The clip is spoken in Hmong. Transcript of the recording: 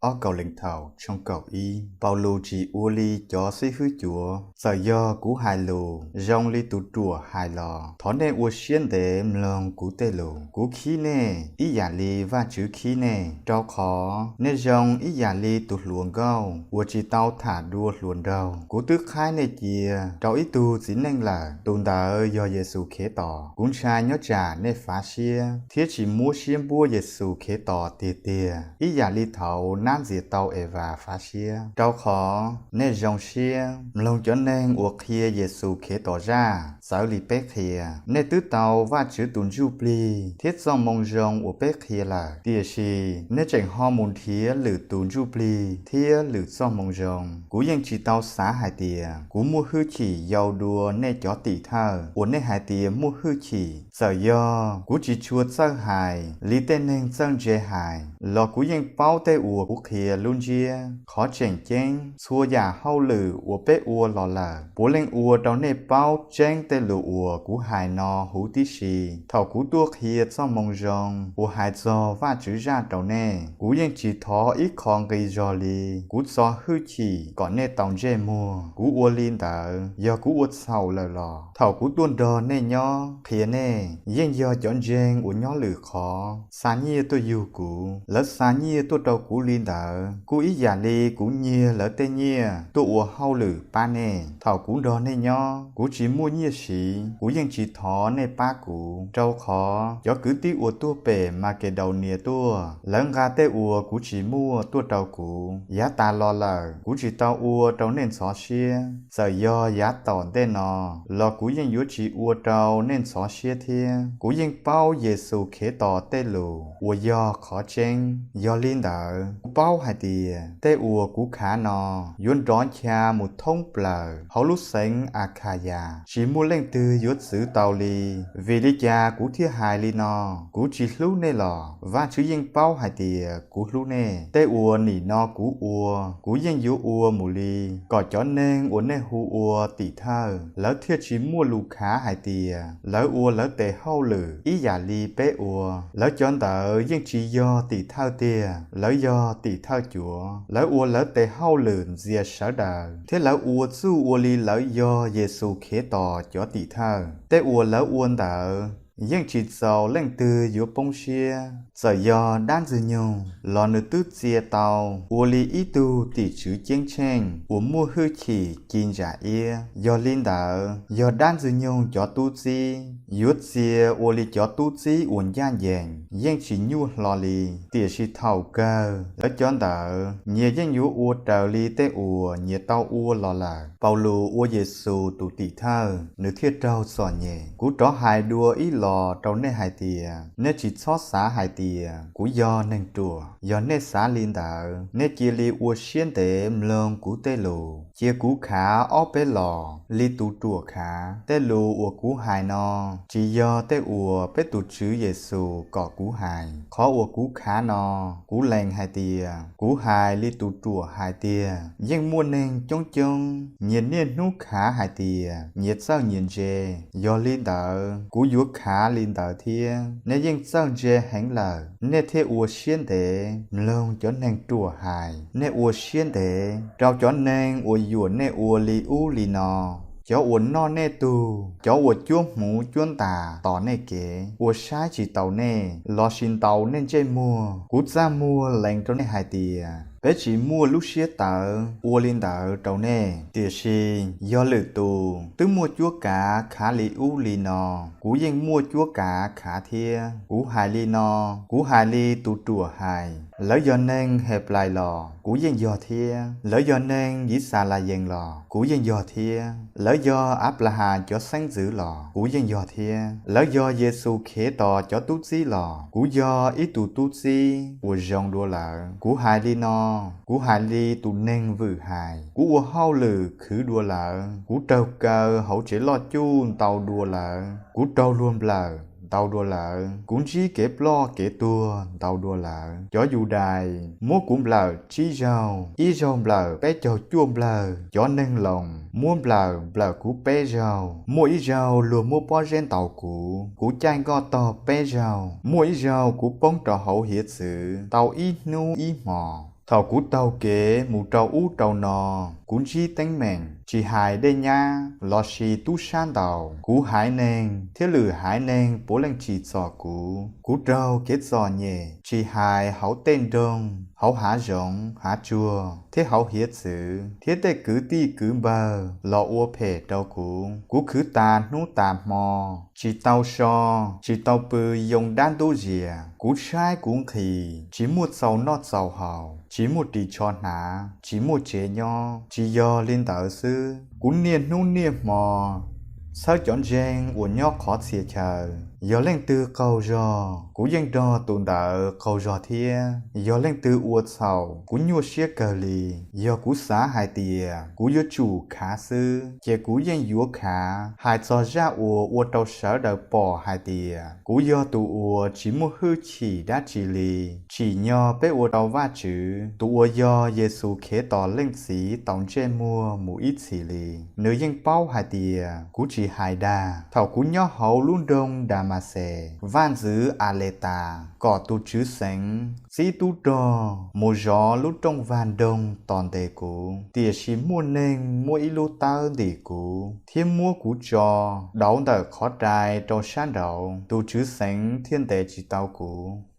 Kauleethaus tshooj kaum ib. Paulus tsis ua li cov xib hwb cuav. Txawm yog kuv hais lus zoo li tus ruam hais los, thov nej ua siab ntev mloog kuv tej lus. Kuv khib nej ib yam li Vajtswv khib nej, rau qhov nej zoo ib yam li tus hluas nkauj uas tsis tau tham dua hluas nraug. Kuv twb qhaib nej cia rau ib tug txiv neej lawm, tus ntawd yog Yexus Khetos. Kuv ntshai nyob tsam nej fav siab thiab tsis muab siab npuab Yexus Khetos tiag tiag ib yam li thaud nab ntxias tau Evas fav siab, rau qhov nej zoo siab mloog cov neeg uas qhia Yexus Khetos zaj txawv li peb qhia. Nej twb tau Vajtswv tus Ntsujplig thiab Txojmoo Zoo uas peb qhia lawm, tiam sis nej tseem ho mus nrhiav lwm tus ntsuj plig thiab lwm txoj moo zoo. Kuv yeej tsis tau xav hais tias kuv muaj hwj chim yau dua nej cov tim thawj uas nej hais tias muaj hwj chim. Txawm yog kuv tsis tshua txawj hais li tej neeg txawj ntse hais los kuv yeej paub tej uas kuv qhia lub ntsiab. Qhov tseem ceeb, txhua yam hauj lwm uas peb ua los lawm puav leej ua rau nej paub tseeb tej lus uas kuv hais no huv tib si. Thaum kuv tuaj qhia Txojmoo Zoo uas hais txog Vajtswv zaj rau nej, kuv yeej tsis thov ib qho nqi zog li kuv txo hwj chim kom nej tau ntsej muag. Kuv ua li ntawd yog kuv ua txhaum lawm los? Thaum kuv tuaj nrog nej nyob qhia nej, yeej yog cov ntseeg uas nyob lwm qhov xa nyiaj tuaj yug kuv. Lawv xa nyiaj tuaj rau kuv li ntawd kuj ib yam li kuv nyiag lawv tej nyiaj tuaj ua hauj lwm pab nej. Thaum kuv nrog nej nyob, kuv tsis muaj nyiaj siv, kuv yeej tsis thov nej pab kuv, rau qhov cov kwv tij uas tuaj pem Makedaunias tuaj, lawv nqa tej uas kuv tsis muaj tuaj rau kuv. Yav tas los lawm kuv tsis tau ua rau nej ntxhov siab. Txawm yog yav tom ntej no los kuv yeej yuav tsis ua rau nej ntxhov siab thiab. Kuv yeej paub Yexus Khetos tej lus uas yog qhov tseeb. Yog li ntawd, kuv paub hais tias tej uas kuv khav no yuav nrov ncha mus thoob plaws hauv lub xeev Akhayas, tsis muaj leej twg yuav txwv tau li. Vim li cas kuv thiaj hais li no? Kuv tsis hlub nej los? Vajtswv yeej paub hais tias kuv hlub nej. Tej uas nim no kuv ua, kuv yeej yuav ua mus li, kom cov neeg uas nej hu ua tim thawj, lawv thiaj tsis muaj lus khav hais tias lawv ua lawv tes hauj lwm ib yam li peb ua. Lawv cov ntawd yeej tsis yog tim thawj tiag, lawv yog tim thawj cuav. Lawv ua lawv tes hauj lwm ntxias sawv daws, thiab lawv ua txuj ua li lawv yog Yexus Khetos cov tim thawj. Tej uas lawv ua ntawd yeej tsis txaus leej twg yuav poob siab. Txawm yog dab Ntxwg nyoog los nws twb txia tau ua li ib tug tim tswv ceeb tsheej uas muaj hwj chim ci ntsa iab. Yog li ntawd, yog dab Ntxwg nyoog cov tub txib yuav txia ua li cov tub txib uas ncaj ncees yeej tsis nyuaj hlo li. Tiam sis thaum kawg lawv cov ntawd nyias yeej yuav ua raws li tej uas nyias tau ua los lawm. Paulus ua Yexus tus tim thawj, nws thiaj raug txom nyem. Kuv rov hais dua ib los rau nej hais tias, nej tsis txhob xav hais tias kuv yog neeg ruam. Yog nej xav li ntawd, nej cia li ua siab ntev mloog kuv tej lus. Cia kuv khav ob peb los li tus ruam khav. Tej lus uas kuv hais no tsis yog tej uas peb tus Tswv Yexus kom kuv hais. Qhov uas kuv khav no, kuv lees hais tias kuv hais li tus ruam hais tiag. Yeej muaj neeg coob coob nyias niaj hnub khav hais tias nyias txawj nyias ntse. Yog li ntawd, kuv yuav khav li ntawd thiab. Nej yeej txawj ntse heev lawm, nej thiaj ua siab ntev mloog cov neeg ruam hais. Nej ua siab ntev rau cov neeg uas yuam nej ua li ub li no, cov uas noj nej tug, cov uas cuab hmuv cuab ntas tos nej kev, uas saib tsis taus nej lossis ntaus nej ntsej muag. Kuv txaj muag lees rau nej hais tias peb tsis muaj lub siab tawv ua li ntawd rau nej. Tiam sis yog lwm tus twb muaj cuab kav khav li ub li no, kuv yeej muaj cuab kav khav thiab. Kuv hais li no, kuv hais li tus ruam hais. Lawv yog neeg Henplais los, kuv yeej yog thiab. Lawv yog neeg Yixalayees los, kuv yeej yog thiab. Lawv yog Anplahas cov xeeb ntxwv los, kuv yeej yog thiab. Lawv yog Yexus Khetos cov tub txib los, kuv yog ib tug tub txib uas zoo dua lawv. Kuv hais li no, kuv hais li tus neeg vwm hais. Kuv ua hauj lwm khwv dua lawv. Kuv raug kaw hauv tsev loj cuj ntau dua lawv. Kuv raug luag nplawm ntau dua lawv. Kuv ntsib kev ploj kev tuag ntau dua lawv. Cov Yudais muab kuv nplawm tsib zaug, ib zaug nplawm peb caug cuaj nplawg. Cov neeg Loos muab nplawm nplawm kuv peb zaug. Muaj ib zaug luag muab pob zeb ntaus kuv, kuv caij nkoj tog peb zaug. Muaj ib zaug kuv poob rau hauv hiav txwv tau ib hnub ib hmos. Thaum kuv taug kev mus rau ub rau no, kuv ntsib teeb meem, tsis hais dej nyab lossis tub sab ntaus, kuv haiv neeg thiab lwm haiv neeg puav leej tsim txom kuv. Kuv raug kev txom nyem tsis hais hauv tej nroog, hauv hav zoov hav tsuag thiab hauv hiav txwv, thiab tej kwv tij kwv npawg los ua phem rau kuv. Kuv khwv tas hnub tas hmo, tsis tau so, tsis tau pw yoo dab ntub zias. Kuv tshaib kuv nqhis, tsis muaj txaus noj txaus haus, tsis muaj ris tsho hnav, tsis muaj tsev nyob. Tsis yog li ntawd xwb, kuv niaj hnub niaj hmo txhawb cov ntseeg uas nyob qhov txhia chaw. Yog leej twg qaug zog, kuv yeej nrog tus ntawd qaug zog thiab. Yog leej twg ua txhaum, kuv nyuaj siab kawg li. Yog kuv xav hais tias kuv yuav tsum khav xwb, ces kuv yeej yuav khav, hais txog zaj uas ua rau sawv daws pom hais tias kuv yog tus uas tsis muaj hwj chim dab tsi li. Tsim nyog peb ua rau Vajtswv tus uas yog Yexus Khetos Leej Txiv tau ntsej muag mus ib txhis li. Nws yeej paub hais tias kuv tsis hais dag. Thaum kuv nyob hauv lub nroog Damaxes, vaj ntxwv Aletas kom tus tswv xeev txib tub rog mus zov lub rooj vag nroog tos ntes kuv. Tiam sis muaj neeg muab ib lub tawb ntim kuv thiab muab kuv tso dauv ntawm qhov rai rau sab nraud, tus tswv xeev thiaj ntes tsis tau kuv.